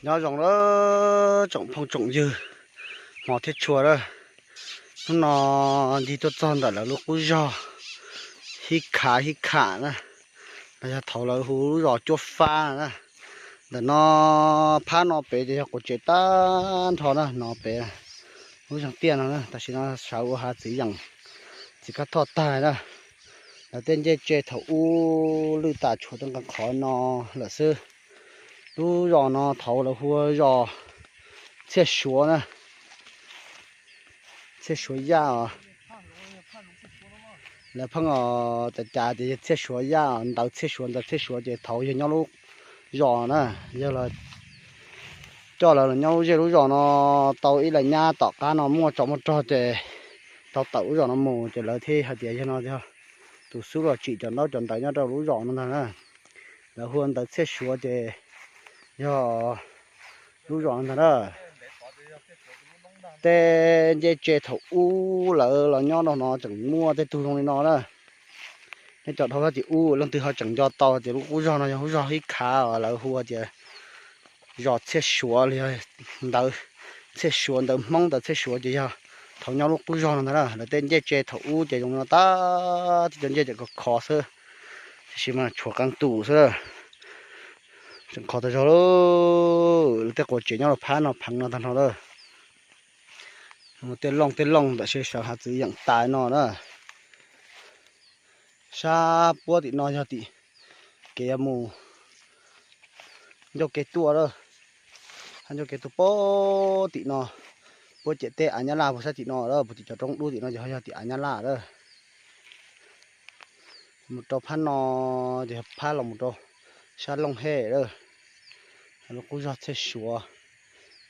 Nyob zoo lawm tsoom phooj tsoom ywg, hmov thiab tshua lawm. Hnub no ncig tuaj txog ntawm lawv lub qub zog Hib Khav, Hib Kham na, los yog thaud lawv hu lub zos Cuab Fab na. Ntawm no phab no pem ces yog quav tsev tag nrho na, no pem lub zeeg tiaj no na. Tam sim no sawv ua hav txiv yeem txiv kab thoj tag na. Lawv tej ncej tse thaum ub lwj tas tshuav tej nqee qhov no lawm xwb. Lub zos no thaud lawv hu ua zos Txhiaj Suav na, Txhiaj Suav Yaj os. Lawv pheej os, cas cas ces yog Txhiaj Suav Yaj os, ntawv Txhiaj Suav, ntawv Txhiaj Suav ces thaud yog nyob lub zos na, yog los coj lawv los nyob lub zej lub zos no tau ib leeg nyab. Tom qab no muaj tsov muaj rog ces tau tawm lub zos no mus ces lawv thiaj hais tias yog no yog tus xub los tsim cov ntaub cov ntawv nyob rau lub zos no ntag na. Lawv hu ua ntawv Txhiaj Suav ces yog lub zos no ntag na. Tej ncej tse thaum ub lawv los nyob rau no tseem muaj tej tug zoo li no na. Nej cov dhau tim ub leej twg ho tseem nco tau tias lub qub zog no yog lub zog Hib Khav os, lawv hu tias zos Txhiaj Suav los yog ntawv Txhiaj Suav, ntawv Hmoob ntawv Txhiaj Suav ces yog thaud nyob lub qub zog no ntag na. Lawv tej ncej tse thaum ub ces zoo no tag, tej cov ncej tseem khov khov xwb, tiam sis mas tshuav qee tus xwb. Tseem khov tas zog lawm. Lawv tej quav tsev nyob rau phab no pheev no tag nrho lawm. Tej looj tej looj tam sim sawv hav txiv yeem tas no na. Sab puab tim no yog tim kev mus ncauj kev tuaj lawm. Hab ncauj kev tuaj puag tim no, puab ciam teb av Nyab Laj puag sab tim no lawm, puag tim cov roob dub tim no ces ho yog tim av Nyab Laj lawm. Mus rau phab no ces phab los mus rau sab Looj Hej lawm. Lub qub zog Txhiaj Suav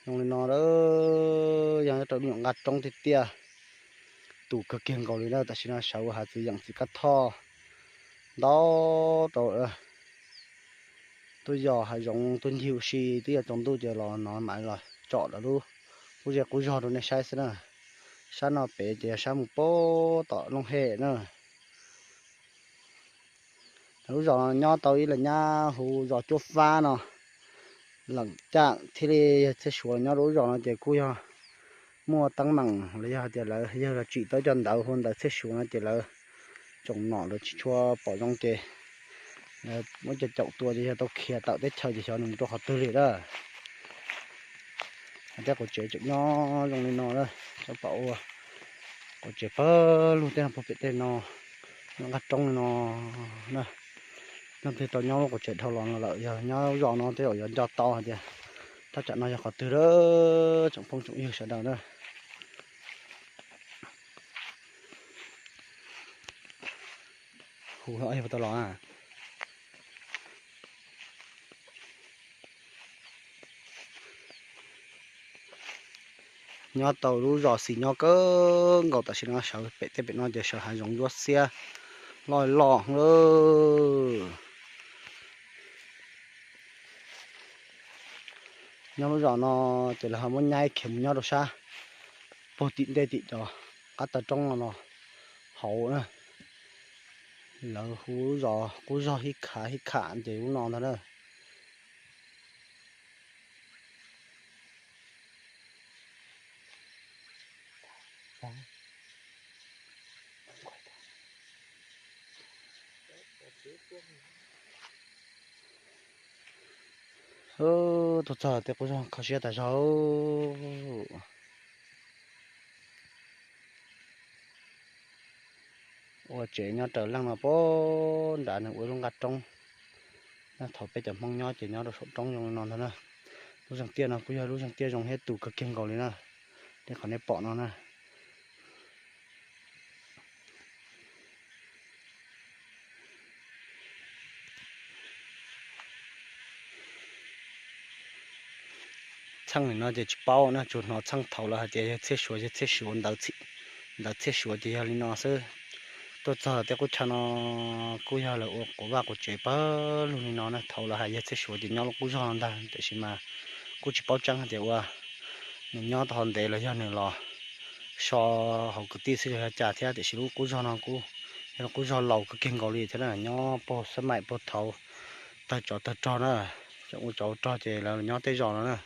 zoo li no lawm, yog nyob rau lub nyuam nqaj roob tiag tiag, tus kawg kiag nkaus li na. Tam sim no sawv ua hav txiv yeem txiv kab thoj ntau rau tuaj yos hav zoov tuaj ncig ua si, twb yog tsaus ntuj ces los no mam los tsom lawv lub qub zej qub zog rau nej saib xwb na. Sab no pem ces yog sab mus puag tom Looj Hej na. Lub zos no nyob tau ib leeg nyab hu zos Cuab Fab no. Leem caj thiaj li yog Txhiaj Suav los nyob rau lub zos no ces kuj yog muaj teeb meem los yog hais tias lawv yawg los tsim tau cov ntawv hu ntawv Txhiaj Suav no ces lawv tsoom nom lawv tsis tshua pom zoo ces lawv muab cov caum tua ces yog tau khiav tawm teb chaws ces xyov nws mus rau qhov twg li lawm. Hais tias quav tsev tseem nyob zoo li no na, tsob pom ua quav tsev pawg lug tej no puag pem tej no, nyob nqaj roob li no na. Leej twg tau nyob lub quav tsev dhau los no lawm yog nyob lub zos no tej zaum yuav nco tau hais tias thaj tsam no yog qhov twg lawm tsoom phooj tsoom ywg sawv daws na. Hu los yog puas tau los a? Nyob tau lub zos xis nyob kawg nkaus tam sim no sawv pem tej pem no ces sawv hav zoov ntsuab xiab loj loj lawm. Nyob lub zos no ces lawv ho muab nyaib khiav mus nyob rau sab puag tim ntej tim cov qab taw roob no no hauv na. Lawv hu lub zos qub zog Hib Khav, Hib Kham ces lub no ntag na. Tuaj txog tej qub zog kho siab tas zog. Ua tsev nyob raws leej no puag nrad nws ua lub nqaj roob. Nyob thaum peb cov Hmoob nyob ces nyob rau saum roob zoo li no ntag na. Lub zeeg tiaj no kuj yog lub zeeg tiaj zoo thiab tus kawg kiag nkaus li na, li qhov nej pom no na. Txheej nim no ces tsis paub na, tsuas hnov txheej thaud lawv hais tias yawg Txhiaj Suav, yawg Txhiaj Suav, ntawv Txhiaj Suav ces yog li no xwb. Tuaj txog tej qub chaw no kuj yog lawv ua quav vaj quav tsev pawg lug li no na. Thaud lawv hais yawg Txhiaj Suav ces nyob lub qub zog no ntag, tiam sis mas kuj tsis paub tseeb hais tias ua nws nyob tau ntev los yog nws los so hauv kwv tij xwb los yog cas thiab, tiam sis lub qub zog no kuj yog lub qub zog laus kawg kiag nkaus li thiab na, nyob puag xab maim puag thaud tawg tsov tawg rog na. Tseem ua tsov rog ces lawv nyob tej zos no na.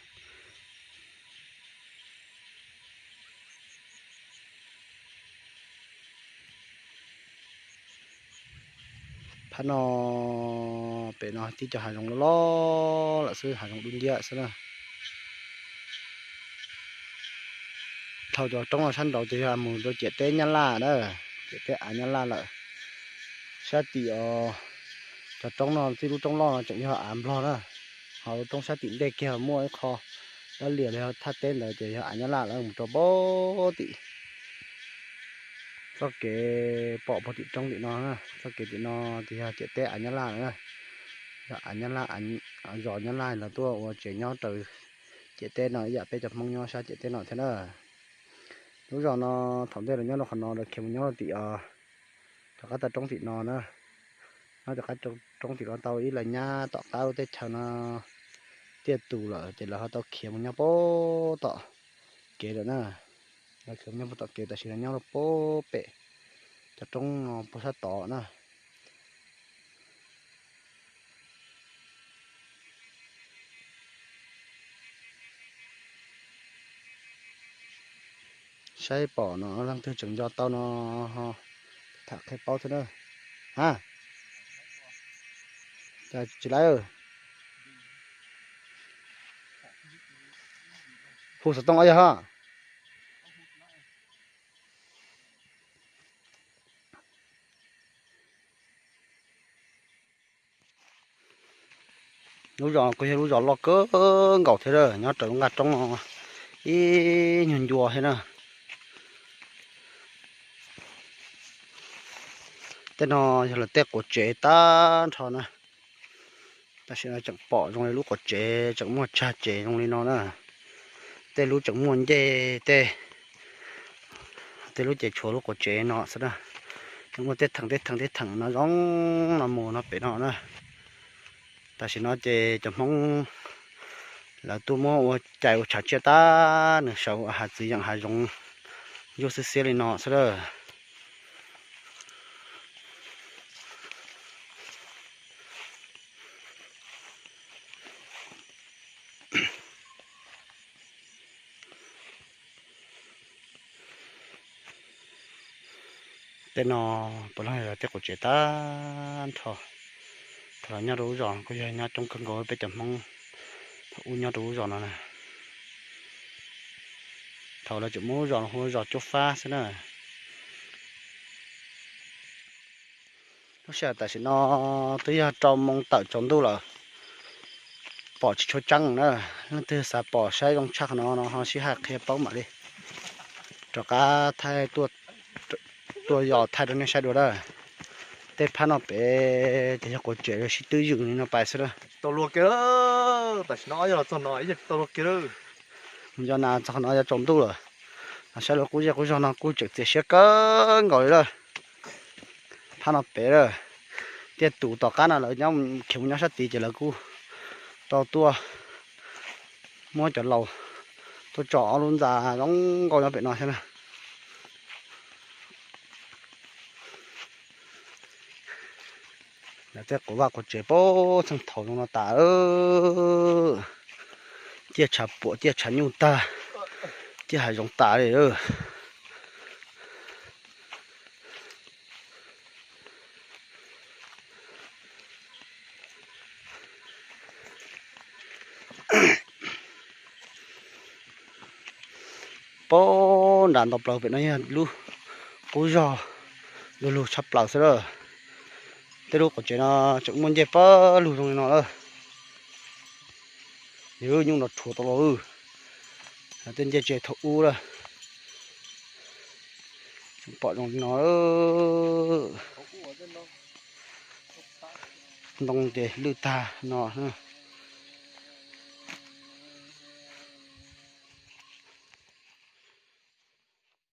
Phab no, pem no tib cov hav zoov loj loj lawm xwb, hav zoov dub nciab xwb na. Dhau cov roob no sab nraud ces yog mus rau ciam teb Nyab Laj na, ciam teb av Nyab Laj lawm. Sab tim os, cov roob no txij lub roob loj no tseem yog av Nplog na, ho lub roob sab tim ntej kiag muaj ib qho dab lias li thaj teb ntawd ces yog av Nyab Laj lawm mus rau pem tim. Txoj kev pom puag tim roob tim no, txoj kev tim no ces yog ciam teb av Nyab Laj na, yog av Nyab Laj, zos Nyab Laj lawv tuaj ua tsev nyob raws ciam teb no ib yam peb cov Hmoob nyob sab ciam teb no thiab na. Lub zos no thaum ntej lawv nyob rau qhov no lawv khiav mus nyob rau tim os, tom qab toj roob tim no na. Nyob tom qab roob tim no tau ib los nyab tom qab lub teb chaws no tiaj tus lawm ces lawv ho tau khiav mus nyob puag tom kev lawm na. Lawv khiav mus nyob puag tom kev, tam sim no nyob rau puag pem cov roob no puag sab tod na. Saib pom no leej twg tseem nco tau no ho tham qhia paub thiab na. Ha, tsis laib. Hu xov tooj os yog ho. Lub zos kuj yog lub zos loj kawg nkaus thiab, nyob raws lub nqaj roob no ib nyuag ncua thiab na. Tej no yog lawv tej quav tsev tag nrho na. Tam sim no tseem pom zoo li lub quav tsev tseem muaj tsag tsev zoo li no na. Tej lub tseem muaj ncej tej, tej lub ces tshuav lub quav tsev no xwb na. Tseem muaj tej theem tej theem tej theem no zoo no mus no pem no na. Tam sim no ces cov Hmoob lawv tuaj muab ua cai ua tshav tsiaj tag, nws sawv hav txiv yeem hav zoov ntsuab xiab xiab li no xwb lawm. Tej no puav leej yog tej quav tsev tag nrho. Thaum lawv nyob rau lub zos kuj yog nyob coob kawg nkaus peb cov Hmoob thaum ub nyob rau lub zos no na. Thaum lawv tseem muab lub zos no hu zos Cuab Fab xwb na. Lub sij hawm tam sim no twb yog rau moo tawm tsaus ntuj lawm, pom tsis tshua tseeb na. Leej twg xav pom saib zoo tshaj qhov no no ho sib hais qhia paub mam li rov qab thaij tuaj yos thaij rau nej saib dua na. Tej phab no pem ces yog quav tsev sib twb ywm li no pais xwb na. Tau luag kiag, tam sim no yog los txog no tsis tau luag kiag. Mus nco na txog qhov no yog tsaus ntuj lawm. Los saib lawv qub zej qub zog no kuj tseem txias siab kawg nkaus li lawm. Phab no pem lawm, tiaj tus tom qab no lawv nyob khiav mus nyob sab tid ces lawv kuj tau tuaj muab cov laus tuaj tso ob lub ntxa zoo nkauj nyob pem no thiab na. Lawv tej quav vaj quav tsev pab txheej thaum zoo no tas, ciaj tshav puam ciaj tshav nyuj tag, ciaj hav zoov tas li. Pab nram nto plaws pem no yog lub qub zog du lug tshaj plaws xwb lawm. Tej lub quav tsev no tseem muaj ncej pab lug zoo li no lawm. Yog nyuj no rhuav tau los, tej ncej tsev thaum ub lawm. Tseem pom zoo li no. Ntoo ces lwj tag no.